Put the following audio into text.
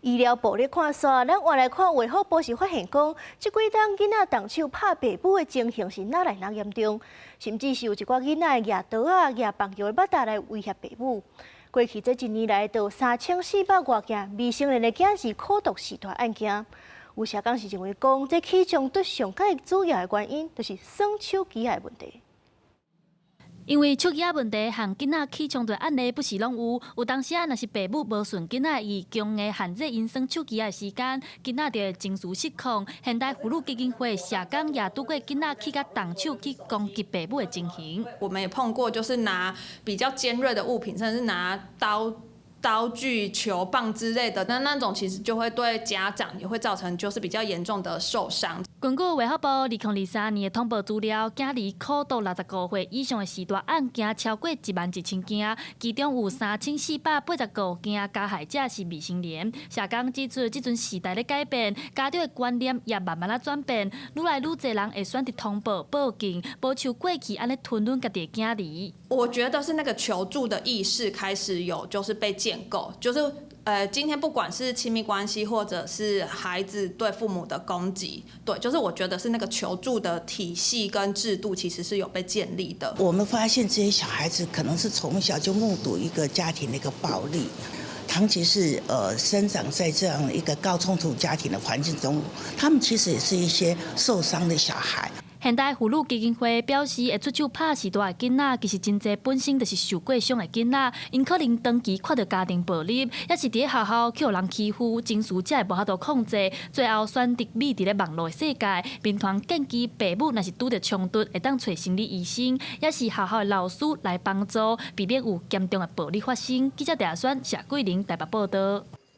醫療暴力看煞，咱換來看衛福部是發現講，這幾冬囡仔動手拍爸母的情形是愈來愈嚴重，甚至是有一寡囡仔會舉刀仔、舉棒球的捌仔來威脅爸母。過去這一年來，就有3400外件未成年的囝兒苦毒事大案件。有社工是認為講，這起衝突上蓋主要的原因，就是耍手機的問題。因為手機仔問題，和囡仔起衝突案例不時攏有。有當時啊，若是爸母無順囡仔意，強硬限制𪜶耍手機仔的時間，囡仔就會情緒失控。現代婦女基金會社工也拄過囡仔起較動手去攻擊爸母的情形。我們也碰過，就是拿比較尖銳的物品，甚至拿刀、刀具、球棒之類的，那那種其實就會對家長也會造成就是比較嚴重的受傷。根據衛福部2023年的統報資料，囝兒苦毒65歲以上的事大案件超過11,000件，其中有3485件加害者是未成年。社工指出，這陣時代咧改變，家長的觀念也慢慢仔轉變，愈來愈濟人會選擇通報、報警，無像過去按呢吞忍家己的囝兒。我覺得是那個求助的意識開始有，就是被建構，就是今天不管是親密關係，或者是孩子對父母的攻擊，對，就是我覺得是那個求助的體系跟制度其實是有被建立的。我們發現這些小孩子可能是從小就目睹一個家庭的一個暴力，長期是生長在這樣一個高衝突家庭的環境中，他們其實也是一些受傷的小孩。現代婦女基金會表示，會出手拍序大的囡仔，其實真濟本身就是受過傷的囡仔，𪜶可能長期看著家庭暴力，抑是佇咧學校予人欺負，情緒才會無法度控制，最後選擇匿佇咧網路的世界。民團建議爸母若是拄著衝突，會當揣心理醫生，抑是學校的老師來幫助，避免有嚴重的暴力發生。記者鄭選謝桂玲台北報道。